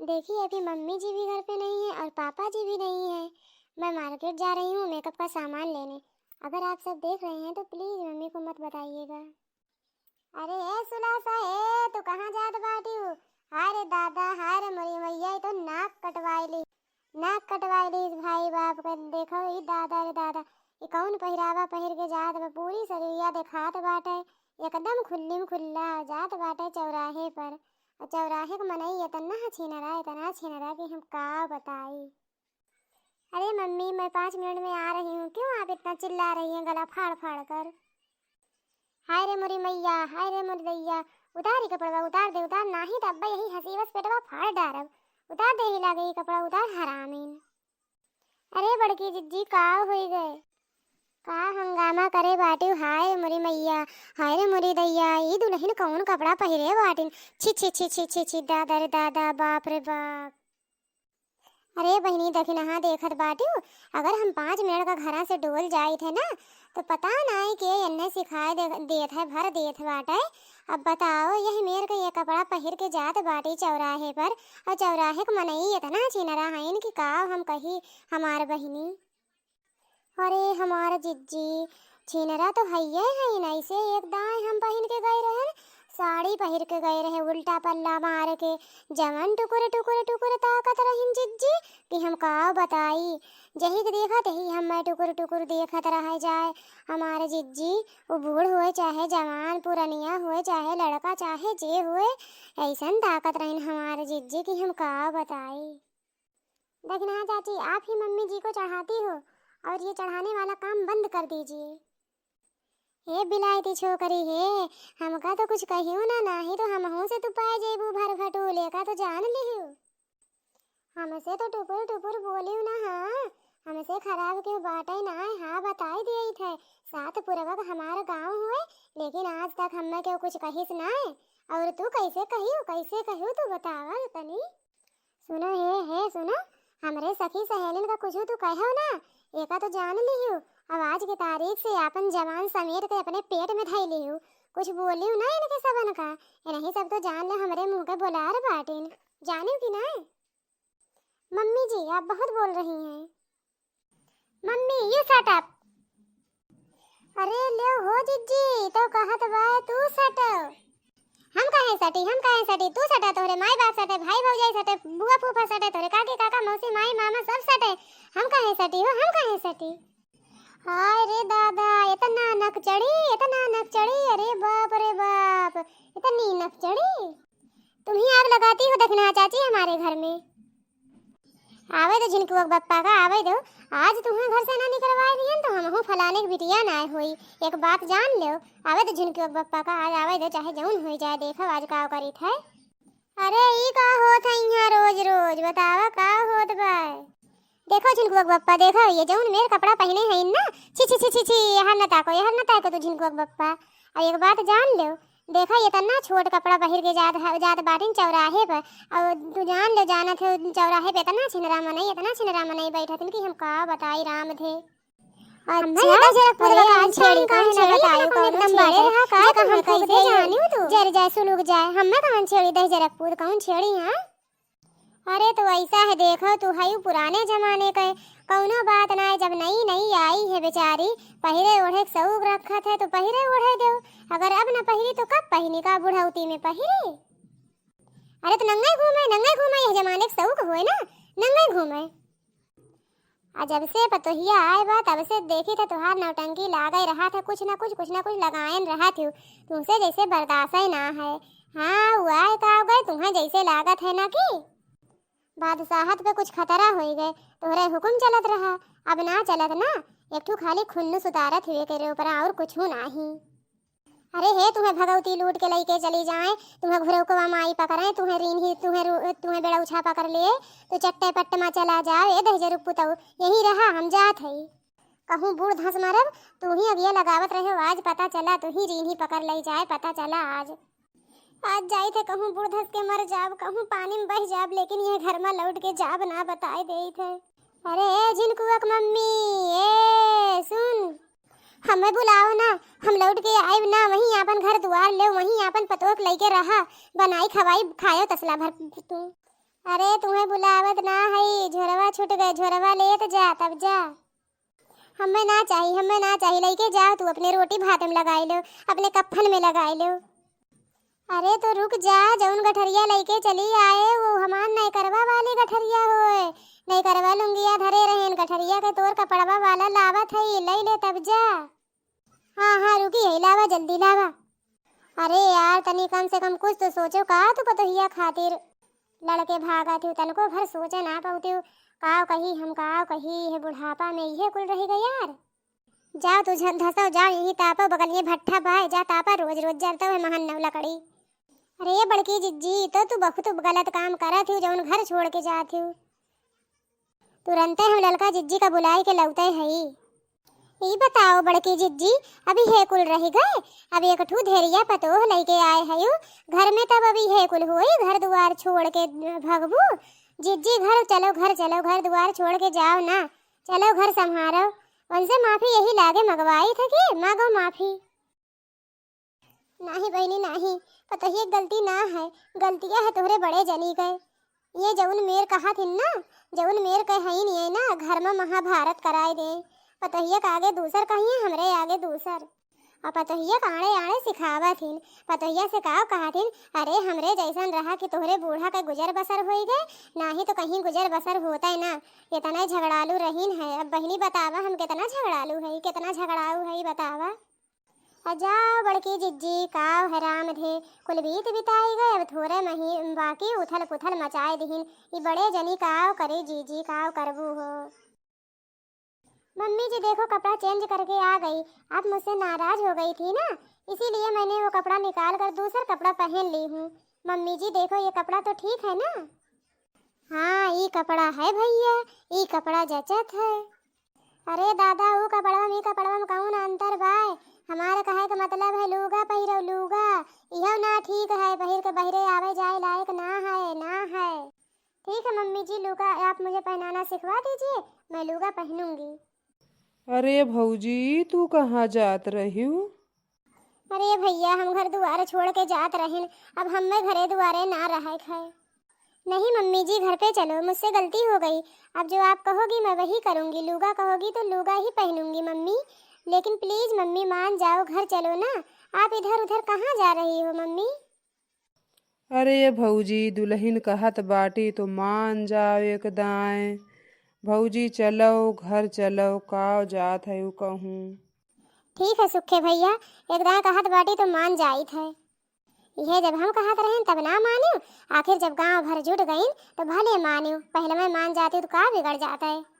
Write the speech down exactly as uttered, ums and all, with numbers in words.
देखिए, अभी मम्मी जी भी घर पे नहीं है और पापा जी भी नहीं है। मैं मार्केट जा रही हूँ मेकअप का सामान लेने। अगर आप सब देख रहे हैं तो प्लीज मम्मी को मत बताइएगा। अरे ए सुलासा, ए तू कहाँ जात बाटिउ? हाय रे दादा, हाय रे मोरी मैया, ई तो नाक कटवाइली, नाक कटवाइली इस भाई बाप के। देखो ई दादा रे दादा, ई कौन पहिरावा पहिर के जात बा? पूरी शरीरिया देखात बाटे, एकदम खुल्ली में खुल्ला जात बाटे चौराहे पर। और चौराहे के मनई इतना छिनरा, इतना छिनरा कि हम का बताई। अरे मम्मी, मैं पाँच मिनट में आ रही हूँ, क्यों आप इतना चिल्ला रही हैं गला फाड़ फाड़ कर? हाय रे मोरी मैया, हाय रे मोरी दैया, उतार ई कपड़वा, उतार दे, उतार, नाही त अब्बा यही हंसी बस पेटवा फाड़ डारब। उतार दे ही लागे ई कपड़ा, उतार हरामीन। अरे बड़की जिज्जी, का होई गए? का हंगामा करे बाटिउ? हाय मोरी मैया, हाय रे मोरी दैया, ई दुल्हन कौन कपड़ा पहिरे बाटिन? छी, छी, छी, दादा रे दादा, बाप रे बाप। अरे बहिनी, दखिनहा देखत बाटिउ, अगर हम पाँच मिनट का घरा से डोल जाइत है ना, तो पता नाई के एन्ने सिखाए दे-, देत है, भर देत बाटे। अब बताओ, यही मेर के ये कपड़ा पहिर के जात बाटी चौराहे पर, और चौराहे के मनई इतना छिनरा हईन कि का हम कही हमार बहिनी। अरे हमार जिज्जी, छिनरा तो हइये हईन, ऐसे एक दाएं हम पहिन के गए रहन, साड़ी पहिर के गए रहे उल्टा पल्ला मार के, जवन टुकुर टुकुर टुकुर ताकत रहिन जिज्जी कि हम का बताई। जही के देखत ही हम मैं टुकुर टुकुर देखत रह जाए। हमार जिज्जी, वो बूढ़ होए चाहे जवान, पुरनिया होए चाहे लड़का, चाहे जे होए, ऐसन ताकत रहिन हमार जिज्जी कि हम का बताई। देखना चाची, आप ही मम्मी जी को चढ़ाती हो और ये चढ़ाने वाला काम बंद कर दीजिए। हे बिलायती छोकरी हे, हमका तो कुछ कहियो ना, नाही तो हमहू से तू पाए जेबू भर भटूले का तो जान लिहू। हमसे तो टुपुर टुपुर बोलियो ना, हाँ, हमसे खराब केहू बाटे ना, हाँ, बताई दिए थे। सात पुरवक हमार गाँव हुए, लेकिन आज तक हमें केहू कुछ कहिस ना। और तू कैसे कहियो, कैसे कहियो तू बतावा तनी। सुनो हे, हे सुनो, हमरे सखी सहेलिन का कुछ तू कहो ना, एका तो जान लिहू। अब आज के तारीख से आपन जवान समेट के अपने पेट में धई लिहू। कुछ बोलियो ना इनके सबन का, इन्हीं सब तो जान ले हमरे मुँह के बोलार बाटिन। जानियो कि ना? मम्मी जी, आप बहुत बोल रही हैं। मम्मी, you shut up। अरे ले हो जिज्जी, तो कहत बा तू सट। हम काहे सटी, हम काहे सटी? तू सटा, तोहरे माई बाप सटे, भाई भौजाई सटे, बुआ फूफा सटे, तोहरे काकी काका मौसी माई मामा सब सटे। हम काहे सटी हो, हम काहे सटी? हाय रे दादा, इतना नक चढ़ी, इतना नक चढ़ी, अरे बाप रे बाप, इतनी नक चढ़ी। तुम ही आग लगाती हो दखिनहा चाची हमारे घर में। आवे दो झिनकुआ के बप्पा का, आवे दो। आज तुम्हें घर से ना निकलवाए दिहन तो हमहू फलाने के बिटिया ना होई। एक बात जान लो, आवे दो झिनकुआ के बप्पा का, आज आवे दो, चाहे जौन होई जाए, देखो आज का करीत है। अरे ई का होत है यहाँ रोज रोज, बतावा का होत बा? देखो झिनकुआ के बप्पा, देखो ये जौन मेर कपड़ा पहिने हैं ना, छी छी छी छी छी, यहर न ताको, यहर न ताको तू झिनकुआ के बप्पा। और एक बात जान लो, देखा, इतना छोट कपड़ा पहिर के जात ह-, जात बाटिन चौराहे पर। और तू जान ले, जानत है, चौराहे पे इतना छिनरा मनई, इतना छिनरा मनई बैठत कि हम का बताई राम धे। अच्छा, ये दस जरा पूरा अरे, कौन अच्छा, छेड़ी, कौन कौन छेड़ी? छेड़ी? इतना कौन एकदम छेड़े बड़े रहा, का जे तुम कहाँ फूक कैसे दे? जानी हो तू? जर जाए, सुलुक जाए, हमें कौन छेड़ी, दस जरा पूर कौन छेड़ी, हाँ? अरे तो ऐसा है, देखो तू हयू पुराने जमाने के, कौनो बात ना है। जब नई नई आई है बेचारी, पहिरे ओढ़े के शौक रखत है तो पहिरे ओढ़े दो। अगर अब न पहिरी तो कब पहिनी, का बुढ़ौती में पहिरी? अरे तो नंगे घूमे, नंगे घूमे, यह जमाने के शौक होए ना, नंगे घूमे। आ जब से पतोहिया आए बा तब से देखी थे तोहार नौटंकी लागे रहा थे, कुछ ना कुछ, कुछ ना कुछ लगायन रहा थी। तुमसे जैसे बर्दाश्त ही ना है। हाँ, हुआ है का हो गए, तुम्हें जैसे लागत है ना कि बादशाहत पे कुछ खतरा होई गए, तोहरे हुकुम चलत रहा, अब ना चलत ना, एक ठो खाली खुन्नुस उतारत हुए के रे ऊपर, और कुछ नाही। अरे हे, तुम्हें भगवती लूट के लइके चली जाए, तुम्हें घुरौकवा माई पकड़े, तुम्हें रीन्ही, तुम्हें रू-, तुम्हें बेड़ौछा पकड़ लिए, तो चट्टे पट्ट मा चला जाओ, ए दहिजरू पुतऊ, यहीं रहा, हम जात हई। कहूँ बूढ़ धंस मरब, तू ही अगिया लगावत रहे, आज पता चला, तू ही रीन्ही पकड़ लई जाए, पता चला आज। आज जाई थे कहूँ बूढ़ धस के मर जाब, कहूँ पानी में बह जाब, लेकिन ये घर में लौट के जाब ना बताए देई थे। अरे ए झिनकुआ के मम्मी, ए सुन, हमें बुलाओ ना, हम लौट के आइब ना, वहीं आपन घर दुआर ले, वहीं आपन पतोह के लइके रहा, बनाई खवाई खायो तसला भर तू। अरे, तुहैं बुलावत ना हई, झोरवा छूट गए, झोरवा लेत जा, तब जा। हम्मे ना चाही, हम्मे ना चाही, लइके जाओ तू, अपने रोटी भात में लगाई लो, अपने कफन में लगाई लो। अरे तो रुक जा, जउन गठरिया लइके चली आए, वो हमार नैकरवा वाली गठरिया होए। नैकरवा लुंगिया धरे रहेन, गठरिया के तोर कपड़वा वाला लावत हई, लई ले तब जा। हाँ, हाँ, रुकी है, लावा, जल्दी लावा। अरे यार, तनी कम से कम कुछ तो सोचो का तू पतोहिया खातिर। लड़के भागत हो, तनको भर सोचे ना पउतियो। काव कही हम, काव कही, है बुढ़ापा में इहे कुल रही गई यार। जाओ तू झ-, धसो, जाओ यहीं तापो, बगलिए भट्ठा बाय, जा तापा, रोज रोज जरतो है महन नौ लकड़ी। अरे ये बड़की जिज्जी, तो तू बहुत गलत काम करत हो, जउन घर छोड़ के जात हो। तुरंते हम ललका जिज्जी का बुलाई के लौटे हई। ई बताओ बड़की जिज्जी, अभी हे कुल रह गए? अब एक ठू धेरिया पतोह लइके आए हयू घर में, तब अभी हे कुल होई, घर दुआर छोड़ के भगबू? जिज्जी घर चलो, घर चलो, घर दुआर छोड़ के जाओ ना, चलो घर संभारो। उनसे माफी यही लागे मगवाई थे कि मागो माफी। नाही बहिनी नाही, पतोहिया के गलती ना है, गलतिया है तोहरे बड़े जनी के। ये जउन मेर कहा थिन ना, जउन मेर के हईन ये ना, घर में महाभारत कराए दे। पतोहिया के आगे दूसर कहिए, हमरे आगे दूसर। और पतोहिया के आड़े आड़े सिखावा थिन। पतोहिया से काव कहा थिन, अरे हमरे जैसन रहा कि तोहरे बूढ़ा के गुजर बसर होई गए, नाही तो कहीं गुजर बसर होता है ना। इतना झगड़ालू रहीन है। अब बहिनी बतावा, हम कितना झगड़ालू है, कितना झगड़ाऊ है, बतावा। आ जाओ बड़की जिज्जी, काव है राम धे, कुल बीत बिताई गए, अब थोरे मही बाकी उथल पुथल मचाए दिहिन। ई बड़े जनी काव करे जीजी, काव करबू हो। मम्मी जी देखो, कपड़ा change करके आ गई। आप मुझसे नाराज हो गई थी ना, इसीलिए मैंने वो कपड़ा निकाल कर दूसर कपड़ा पहन ली हूँ। मम्मी जी देखो, ये कपड़ा तो ठीक है ना? हाँ, ई कपड़ा है भैया, ई कपड़ा जचत है। अरे दादा, ऊ कपड़वा में, ई कपड़वा में कौन अंतर बाय? हमारे कहे के मतलब है लूगा पहिरो, लूगा। इहो ना ठीक है, पहिर के बहरे आवे जाए लायक ना है, ना है। ठीक है मम्मी जी, लूगा आप मुझे पहनाना सिखवा दीजिए, मैं लूगा पहनूंगी। अरे भौजी, तू कहाँ जात रहिउ? अरे भैया, हम घर दुआरे छोड़ के जात रहिन, अब हमें घरे दुआरे ना रहे खाए। नहीं मम्मी जी, घर पे चलो, मुझसे गलती हो गई। अब जो आप कहोगी मैं वही करूँगी, लूगा कहोगी तो लूगा ही पहनूंगी मम्मी। लेकिन please मम्मी मान जाओ, घर चलो ना। आप इधर उधर कहाँ जा रही हो मम्मी? अरे भौजी, दुलहिन कहत बाटी तो मान जाओ एक दाएं। भौजी चलो, घर चलो, काव जात है उ कहूँ। ठीक है सुखे भैया, एक दाएं कहत बाटी तो मान जाइत है। इहे जब हम कहत रहेन तब ना मानिउ, आखिर जब गांव भर जुट गइन तो भले मानिउ, पहले मैं मान जाती तो का बिगड़ जात है।